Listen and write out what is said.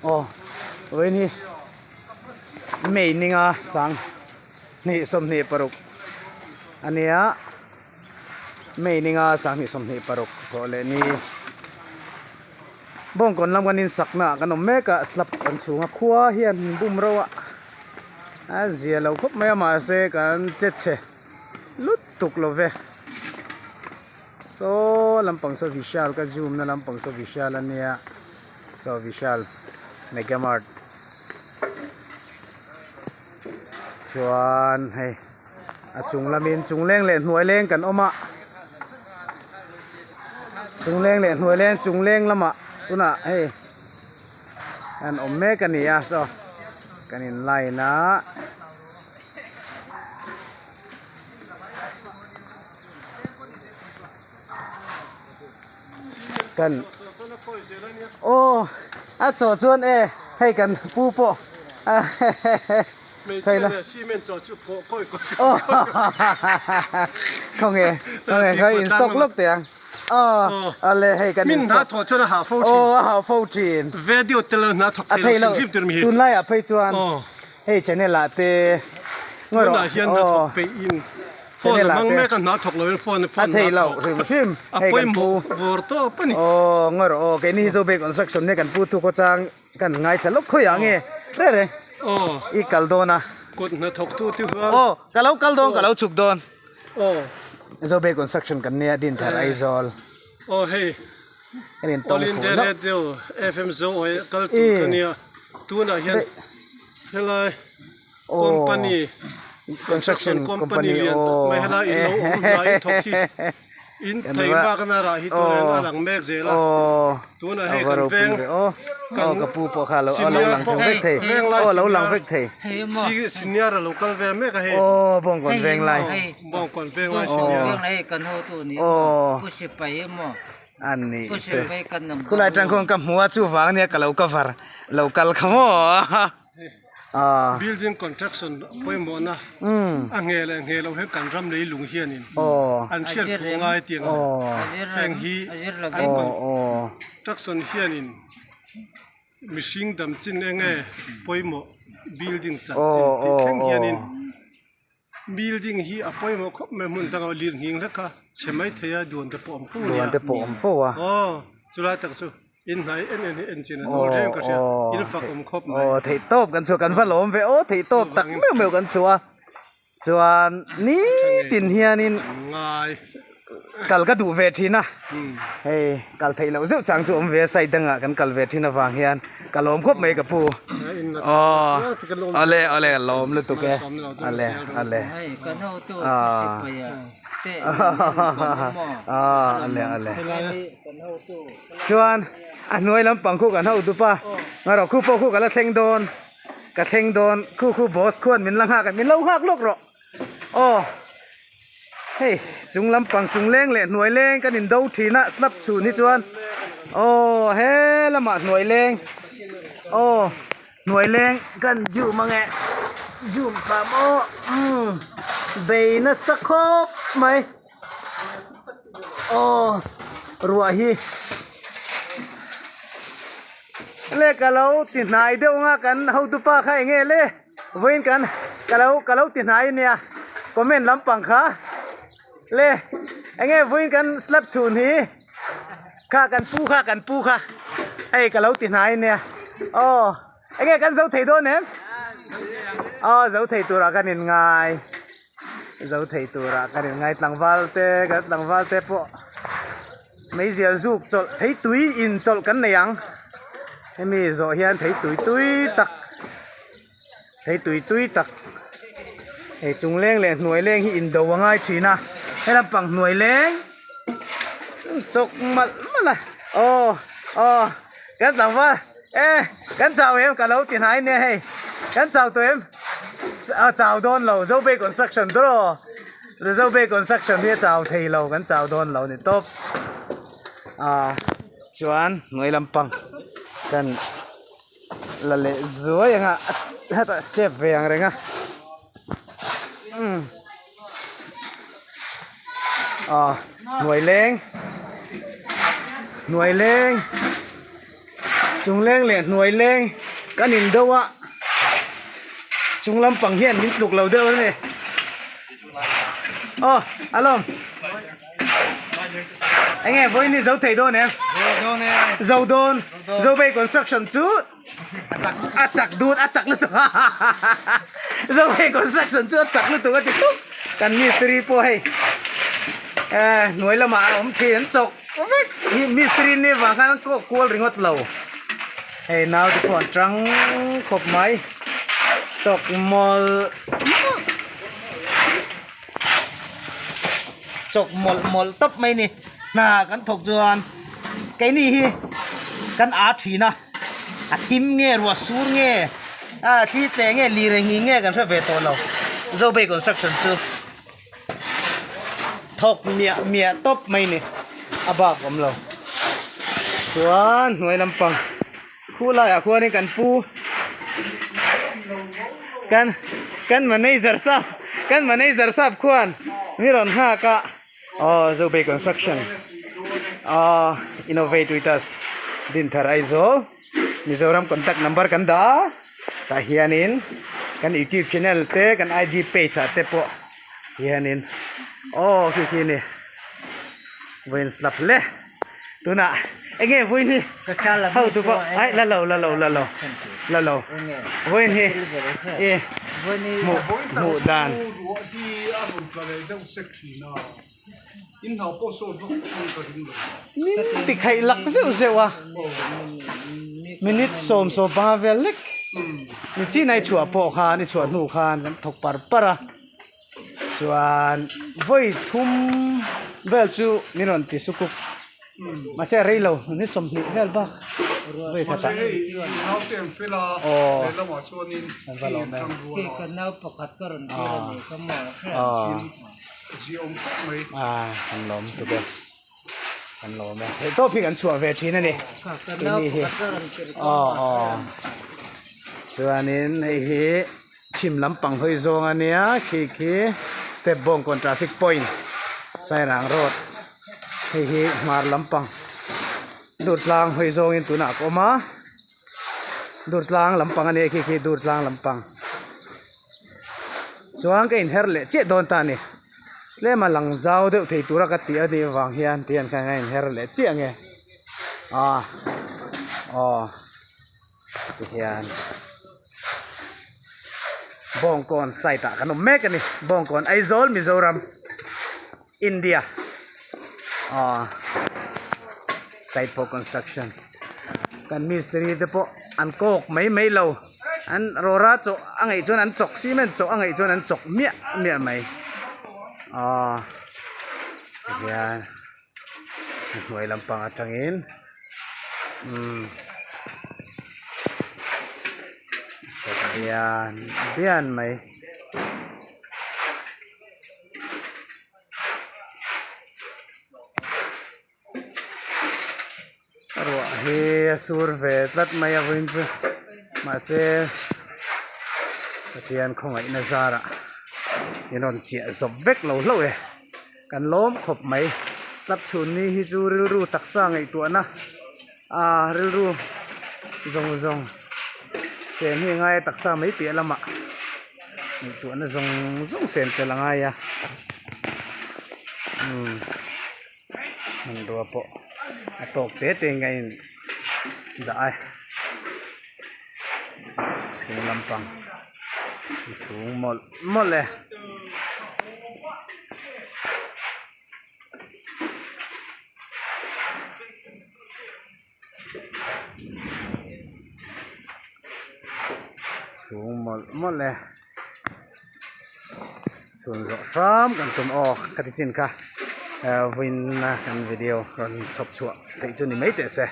Aw vawiin hi May ninga sang hnih 26 a nia May ninga sang hnih 26 thawh leh ni Bawngkawn lam kan insakna ah kan awm mek a slab kan chhung a khua hian bum reuh a a zia lo khawp mai a mahse kan che chhe lutuk lo ve. Saw lampang saw Vishal ka zoom na lampang saw Vishal ania saw Vishal Mega Mart chuan hei a chung lamin chung leng leh hnuai leng kan awm a chung leng leh hnuai leng chung leng lamah tunah hei an awm mek a ni a saw kan in line a. Kan aw a chaw chuan e hei kan pu pawh khawnge khawnge kha in stock lawk teh ang aw ale hei kan in stock aw a hah fo thin a thei lo tunlai ah phei chuan hei channel ah te tunah hian hna thawk peih in phone a hmang mek a hna thawk loin phone a thei lo hrim hrim a pawimawh vawr tawp a ni aw ngawi rawh aw keini hi Zobei construction nia kan pu thu khaw chang kan ngaithla lawk khawi ah nge reh reng aw i kal dawn a kut hna thawk tu te huan aw ka lo kal dawn ka lo chhuk dawn aw Zobei construction kan nia Dinthar Aizawl aw hei kan in tawng All fuh India hlauh Radio FM Zo awi kal tur ka nia tunah hian helai company construction company lian tak mai helai in lo awm hnai in thawk hi in thei bak na rah hi tunah hian a lang mek zel a tunah hei kan veng kan senior pawh venglai senior senior a lo kal ve mek a hei bawngkawn venglai senior a ni che khulai tang khuan ka hmu a chuvang ania ka lo cover lo kal kha maw ah building construction pawimawhna a nge leh nge loh hian kan ram lei lung hianin an hriat fuh ngai tih ang heng hi an construction hianin mihring dam chin eng nge pawimawh building chan chin tih thleng hianin. Building hi a pawimawh khawp mai hmun dangah lir nghing hlek a chhe mai thei a duan te pawh awm fo nia duan te pawh awm fo a aw chulai tak chu in hnai en en hi en chin a dawl reng ka hria in fak awm khawp mai aw theih tawp kan chhuah kan va lawm ve aw theih tawp tak meuh meuh kan chhuah a chuan nitin hianin ngai kal ka duh ve thin a hei kal theih loh zeuh chang chu awm ve a side dangah kan kal ve thin avang hian ka lawm khawp mai ka pu aw awle awle ka lawm lutuk e awle awle aw awle awle chuan a hnuai lampang khu kan hotu pa ngarawh khu pawh khu ka la thleng dawn ka thleng dawn khu khu boss khuan min la nghak a min lo nghak lawk rawh aw. Hei chung lampang chung leng leh hnuai leng kan in do thin a slab chhun hi chuan aw he lamah hnuai leng aw hnuai leng kan zoom ang e zoom phah maw umm bei nasa khawp mai aw ruah hi le ka lo ti hnai deuh ang a kan hotupa kha eng nge le. Vawiin kan ka lo ka lo ti hnai ania comment lampang kha le enge vawiin kan slab chhun hi kha kan pu kha kan pu kha hei ka lo ti hnai ania aw enge kan zo thei dawn em aw zo thei turah kan in ngai zo thei turah kan in ngai tlangval te kan tlangval te pawh meizial zuk chawlh thei tui in chawlh kan nei ang hemi zawh hian thei tui tui tak thei tui tui tak hei chung leng leh hnuai leng hi in do a ngai thin a helam pang hnuai leng chawk malh malh a aw aw kan tlangval e kan chau em ka lo ti hnai nia hei kan chau tawh em a chau dawn lo Zobei construction tawh Zobe construction hi a chau thei lo kan chau dawn lo ni tawp ah chuan hnuai lampang kan la leh zuai anga hetah chep ve ang reng a umm ah hnuai leng hnuai leng. Chung leng leh hnuai leng kan in do a chung lampang hian min tluk lo deuh a ni aw alawm enge vawiin hi zo thei dawn em zo dawn Zobei construction chu a chak dun a chak lutuk Zobei construction chu a chak lutuk a ti khawp kan mistiri pawh hei eh hnuai lamah a awm thin an chawk vek hi mistiri ni vang khan an kawk kual ringawt lo hei naute pawh an tang khawp mai chawk mawlh mawlh chawk mawlh mawlh tawp mai ni hna kan thawk chuan keini hi kan a thin a a thim nge ruah sur nge a thli tleh nge lir engin nge kan hre ve tawh lo Zobei construction chu thawk miah miah tawp mai ni a bak awm lo chuan hnuai lampang Khu laiah khuanin kan pu kan kan manager sap kan manager sap khuan mi rawn nghak a aw Zobei construction aw innovate with us Dinthar Aizawl Mizoram contact number kan dah a tah hianin kan youtube channel te kan IG page ah te pawh hianin aw khi khi a ni vawiin slap hle. Tunah enge vawiin hi hotu pawh ai la lo la lo la lo la lo vawiin hi i hmuh hmuh dan. Min ti khaih lak zeuh zeuh a minute 15 vel lek ni chin a i chhuah pawh khan i chhuah hnu khan kan thawk par par a. Chuan vawi thum vel chu min rawn ti sukuk mahse a rei lo ni 20 vel bak vawi khat ah aw an va lawm em aw an lawm tuk e an lawm e theih tawp hi kan chhuah ve thin a ni keini hi aw aw chuanin hei hi. Chhim lampang hawi zawng a nia khi khi step bawngkawn traffic point Sairang road hei hi hmar lampang Durtlang hawi zawngin tunah ka awm a Durtlang lampang a nia khi khi Durtlang lampang chuan ka inher leh chiah dawn ta a ni tlem a lang zau deuh thei tura ka tih a nih avang hian tihian khan a inher leh chiah ang e ah aw tihian. Bawngkawn side ah kan awm mek a ni Bawngkawn Aizawl Mizoram India aw site for construction kan mistiri te pawh an kawk mai mai lo an rawra chawh a ngaih chuan an chawk cement chawh a ngaih chuan an chawk miah miah mai aw tihian hnuai lampang atangin umm bian bian mai ruah hi a sur ve tlat mai a vawiin chu mahse Pathian khawngaihna zarah in rawn chiah zawp vek lo hlauh e. Kan lawm khawp mai. Slap chhun ni hi chu rilru taksa ngaihtuahna ah rilru zawng zawng sen hi a ngai a taksa mai piah lamah ngaihtuahna zawng zawng sen tel a ngai a umm hmanrua pawh a tawk te te in ka in dah a chung lampang chhung mawlh mawlh e. Chhung mawlh mawlh e chhun zawh hram kan tum aw khati chin kha vawiin a kan video rawn chhawp chhuah theih chu ni mai teh se.